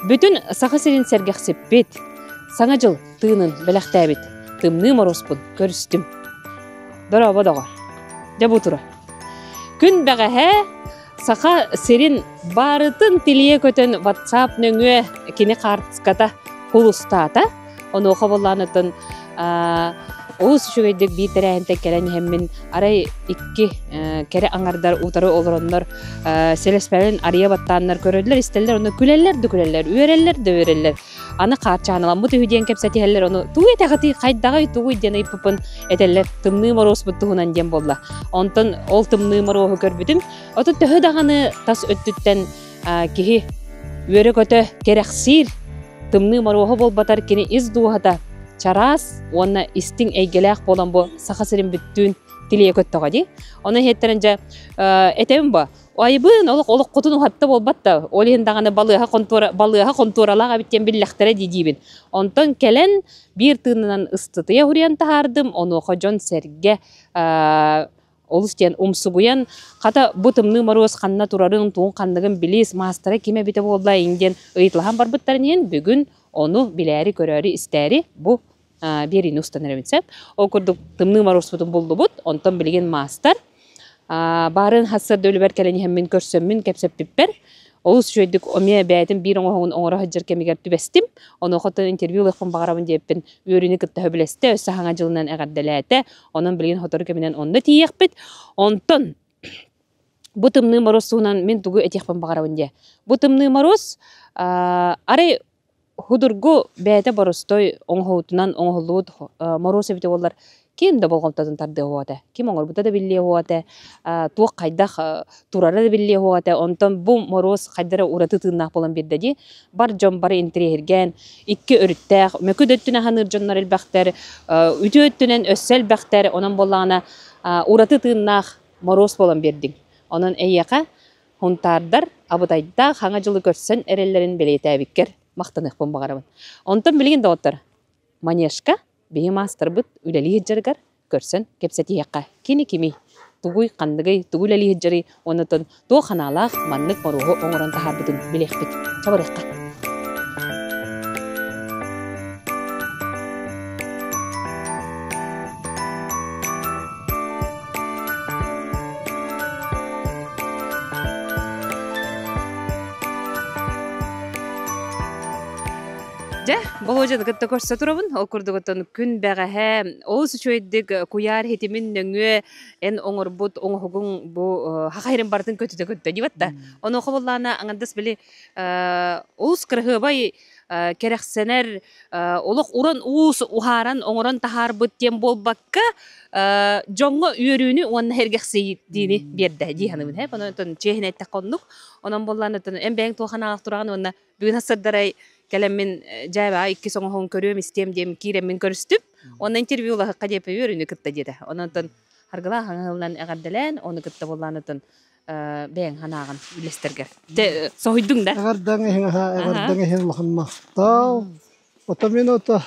Бүтүн Саха сирин сэргэхсиппит, Саҥа дьыл тыынын бэлэхтээбит Тымныы Моруоспун көрүстүм. Дорообо доҕор. Дьэ бу тура. Күн бэҕэһээ Саха сирин барытын тилийэ көтөн WhatsApp нөҥүө кини хаартыската кулустаата. Онуоха буоллаанытын олус үчүгэйдик биир тэрээһинтэн кэлэн иһэммин арай икки кэрэ аҥардар утары олороннор сэлэспэлэрин арыйа баттааннар көрөллөр, истэллэр, ону күлэллэр да күлэллэр, үөрэллэр да үөрэллэр. Аны хаарчааналаммыт үһү диэн кэпсэтиһэллэр, ону тугу этэҕитий, хайдаҕый, тугуй диэн ыйыппыппын этэллэр, тымныы моруоспут туһунан диэн буолла. Онтон ол тымныы моруоһу көрбүтүм, отут төһө даҕаны тас өттүттэн киһи үөрэ-көтө кэрэхсиир, тымныы моруоһу буолбатар кини ис дууһата чараас уонна истиҥ эйгэлээх буолан бу Саха сирин бүттүүн тилийэ көттөҕө дии. Ону иһиттэрин дьэ этэбин бу айыбын олох олоххутун уһатта буолбат да ол иһин даҕаны балыыһа хонтуора балыыһа хонтуоралаах эбит диэн биллэхтэрэ дии диибин. Онтон кэлэн биир тыынынан ыстытыйа уһуруйан таһаардым, онуоха дьон-сэргэ олус диэн умсугуйан, хата бу Тымныы Моруос ханна турарын, тугун ханныгын билиис, маастара ким эбитэ буолла иҥ диэн ыйыталаһан барбыттарын иһин бүгүн ону билээри, көрөөрү, истээри бу биэриини устан эрэбин сөп. Ол курдук Тымныы Моруоспутун буллубут, онтон билигин маастар баарын сарсыарда үлэбэр кэлэн иһэммин көрсөммүн кэпсэппиппэр олус үчүгэйдик эмиэ бэйэтин биир оҥоһугун оҥоро сылдьар кэмигэр түбэстим. Онуоха интервью ылыахпын баҕарабын диэппин үөрүүнү кытта сөбүлэстэ, өссө саҥа дьылынан эҕэрдэлээтэ. Онон билигин сотору кэминэн онно тиийиэхпит. Онтон бу Тымныы Моруос туһунан мин тугу этиэхпин баҕарабын диэ. Бу Тымныы Моруос арай худургу бэйэтэ боростой оҥоһуутунан оҥоһуллубут моруос эбитэ буоллар ким да болҕомтотун тардыа суоҕа этэ. Ким оҥорбута да биллиэ суоҕа этэ, туох хайдах турара да биллиэ суоҕа этэ. Онтон бу моруос хайда эрэ ураты тыыннаах буолан биэрдэ дии. Бар дьон бары интэриэһиргээн, икки өрүттээх, мөкү да өттүнэн аһаныыр дьоннор элбэхтэр, үтүө өттүнэн өссө элбэхтэр. Онон буоллаҕына ураты тыыннаах моруос буолан биэрдиҥ. Онон эйиэхэ Һунтаардар абытайдаах Хаҥа дьылы көрсөн эрэллэрин бэлиэтээбиккэр махтаныахпын баҕарабын. Онтон билигин доҕоттор, Манежка биһи маастарбыт үлэлии сылдьарыгар көрсөн кэпсэтиһиэххэ. Кини кимий? Тугуй, ханныгый, тугу үлэлии сылдьарый уонна туох санаалаах маннык моруоһу оҥорон таһаарбытын билиэхпит. Чабырыахха. Дьэ, Болуодьаны кытта көрсө турабын. Ол курдук оттон күн бэҕэһээ олус үчүгэйдик куйаар ситимин нөҥүө эн оҥорбут оҥоһугуҥ бу саха сирин барытын көтүтэ көттө диэбэт да. Онуоха буоллаҕына аҥардас били олус кыраһыабай кэрэхсэнэр олох уран уус уһааран оҥорон таһаарбыт диэн буолбакка дьоҥҥо үөрүүнү уонна сэргэхсийиини биэрдэ дии саныыбын ээ. Онон чиэһинэй эттэххэ оннук. Онон буоллаҕына эн бэйэҥ туох санаалаах тураҕын уонна бүгүн сарсыардарай кэлэммин дьээбэҕэ иккис оҥоһугун көрүөм истиэм диэн киирэммин көрүстүм. Уонна интервью ылаһыкка диэппэ үөрүүнү кытта диэтэ. Онон Харгылаах хаҥаһылынан эҕэрдэлээн, ону кытта буоллаанытын бэйэҥ санааҕын үллэстэргэр. Соһуйдуҥ да? Эҕэрдэҥ иһин эҕэрдэҥ иһин улахан махтал. Ото мин ото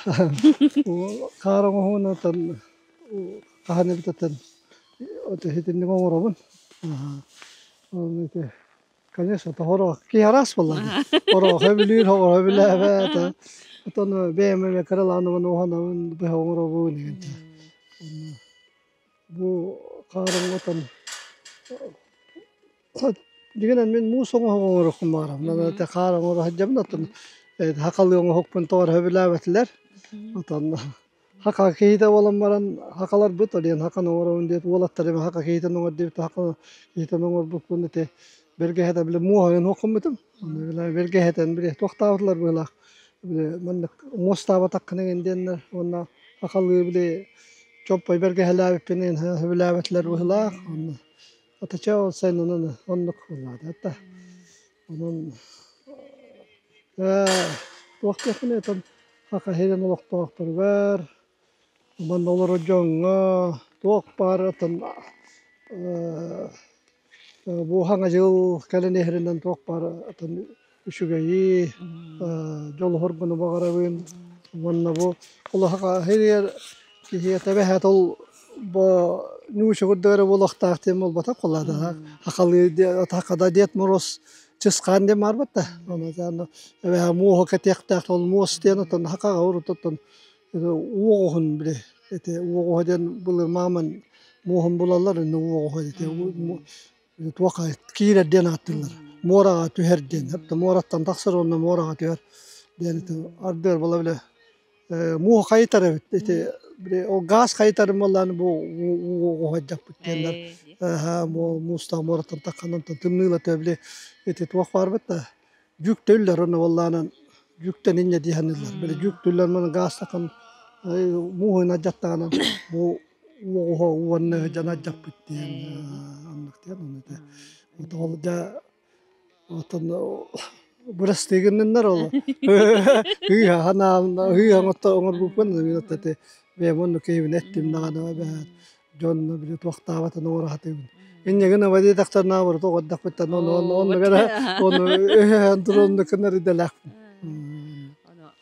хаар оҥоһуун отон хаһан эбит отон ото итинник оҥоробун. Ол ити конечно тоһоро киһи араас буолла дии. Орооһо билиир, оҕоро билээбэт. Отон бэйэм эмэ кыралааныбын уһанабын, быһа оҥоробун диэн. Бу хаарыҥ отон дьиҥинэн мин муус оҥоһук оҥоруохпун баҕарабын. Аны хаар оҥоро сылдьабын оттон сахалыы оҥоһукпун тоҕо эрэ сөбүлээбэтилэр. Отон Хака киһитэ буолан баран хакаларбыт ол иһин хаканы оҥоробун диэт уолаттар эмэ хака киһитин оҥор диэбит хака киһитин оҥорбуппун ити бэргэһэтэ били муоһайын уоххуммутум ону били бэргэһэтэн били туохтаабытылар быһыылаах били маннык муостаабатаххына эҥин диэннэр уонна хахалыы били чоппой бэргэһэлээбиппин эҥин сөбүлээбэтилэр быһыылаах онно атыча ол сайын онон оннук буоллаата онон туох диэхпиний оттон Саха сирин олохтоохторугар, манна олорор дьоҥҥо туох баар оттон бу Саҥа дьыл кэлэн иһэринэн туох баар оттон үчүгэйи, дьолу-соргуну баҕарабын. Уонна бу Саха сиригэр киһи этэбэһээт ол бу нуучча курдук эрэ буолуохтаах диэн буолбатах буоллаҕа. Сахалыы Дед Мороз. Чысхаан диэн баарбыт да. Оны эбэһэ муоһу кэтиэхтээх ол муос диэн отон хакаҕа урутуттан уоҕуһун били ити уоҕуһа диэн былыр мааман муоһун булаллар инне уоҕуһа ити туоха киирэр диэн ааттыыллар. Муораҕа түһэр диэн. Муораттан тахсар уонна муораҕа түһэр диэн ити ардыар була биле муоһу хайытар эбит ити били ол гаас хайытарын буоллааны бу уоҕуһайдахпыт диэннэр муустаах муораттан тахханан тымныылата били ити туох баарбыт да дьүктөллөр онно буоллаанан дьүктэн инньэ дии саныыллар били дьүктүллэр маны гаас тахан мууһун алдьаттаҕынан бу уоҕуһа уонна дьон алдьаппыт диэн оннук диэн ону ол дьэ Оттон бырастыы гынныннар ол. Ыыһа ханаабын ыыһа оҥорбуппун ити бэйэм оннук киһибин эттим даҕаны эбээт дьон били туохтаабатын оҥоро сатыыбын. Инньэ гына валидахтар наоборот оҕордохпуттан ону оннук эрэ ону өһөһөн туран оннук гынар идэлээхпин.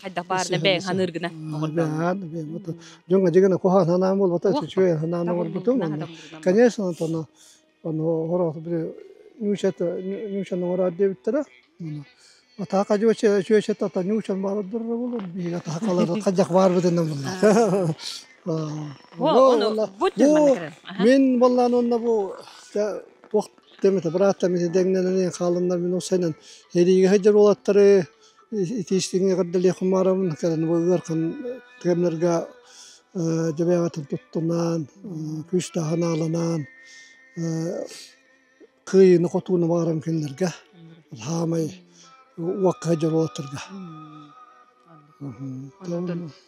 Хайдах баарына бэйэҥ ханыыргына оҥордоҕуҥ. Дьоҥҥо дьигинэ куһаҕан санаам буолбата үчүгэй санааны оҥорбутум. Конечно, ону Ону хороох били ньуучата ньуучаны оҥороор диэбиттэрэ. Атаака чүөчэ ата ньуучан баарыддара буолуо биһиги атаакалар хайдах баарбытынан булла. Ону бу мин боллаан онно бу туох темете бырааттар мин дэҥнэнэн хаалыннар мин усайнан эриигэ сылдьар уолаттары итиистиҥҥэ көрдөлиэххин баарабын кэлэн бу ыархан кэмнэргэ дьэбэҕэтин туттунаан күүстээх анааланаан кыайыыны-хотууну баҕаран кинилэргэ хаамай уокка сылдьар уолаттарга.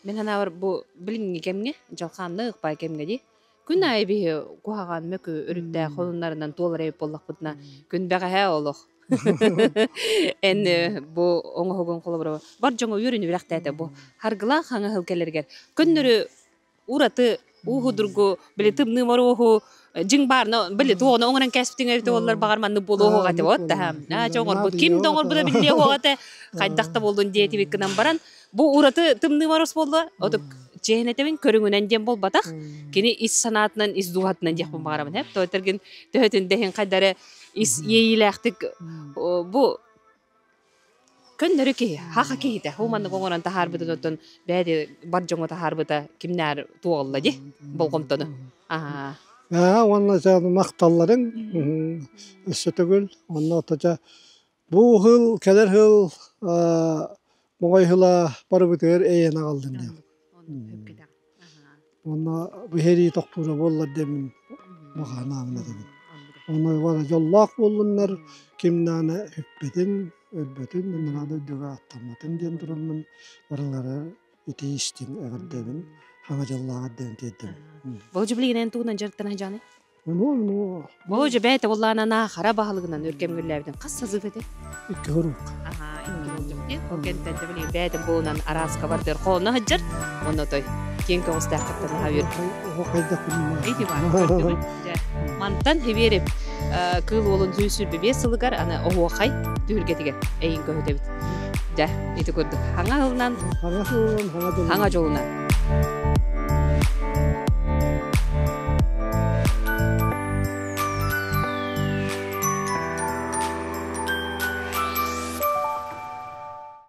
Мин санаабар бу билиҥҥи кэмҥэ дьалхааннаах ыкпай кэмҥэ дии күн аайы биһи куһаҕан мөкү өрүттээх холуннарынан туолар эбит буоллахпытына күн бэҕэһээ олох Эн бу оҥоһугун холобура бар дьоҥҥо үөрүнү үрэхтээтэ бу харгылаах хаҥаһыл кэлэригэр көннөрү ураты ууһудургу били тымныы моруоһу дьиҥ баарына били туоҕуна оҥорон кээспитиҥ эбитэ буоллар баҕар маннык буолуоҕа этэ вот аа чэ оҥорбут ким да оҥорбута биллиэ суоҕа этэ хайдах да буоллун диэтибит гынан баран бу ураты тымныы мороз буолла отук чиэһинэтэбин көрүҥүнэн диэн буолбатах кини ис санаатынан ис дууһатынан диэхпин баҕарабын эп тойтергин төһөтүн дэһин хайдары ис иэйиилээхтик бу көннөрү киһи хаха киһитэ ху маннык оҥорон таһаарбытын оттон бээди бар дьоҥҥо таһаарбыта кимнээр туоҕалла ди болҕомтону аа Аа уонна дьэ махталларыҥ өссө төгүл уонна ото дьэ бу сыл кэлэр сыл моҕой сыла барыбытыгар эйэн аҕаллын диэн. Уонна бу сэрии тохтуура буоллар диэммин баҕанаабын этэбин. Онно бары дьоллоох буоллуннар, ким даҕаны сүппэтин, өлбөтүн, муннара дойдуга аттамматын диэн тураммын барылары итии истиҥ эҕэрдэбин, хаҥа дьоллоох эрдэбин тиэрдэбин. Болдьу билигинэн тугунан дьарыктана сылдьаҕыный? Болдьу бэйэтэ буоллаҕына хара баһылыгынан өр кэмҥэ хас сазыт этэ? Икки хорук. Аха, икки болдьох дии. Ол кэнниттэн билигин бэйэтин буолунан арааска бардыр хоонно сылдьар. Онно той киэҥ көҕүстээх кыттан аха үөр. Ити бар, көрдүбүт. Дьэ, мантан хибиэрип кыыл уолун 125 сылыгар аны оһуохай түһүлгэтигэр эйин көһүтэбит. Дьэ, ити курдук. Хаҥа сылынан, хаҥа хаҥа дьолунан.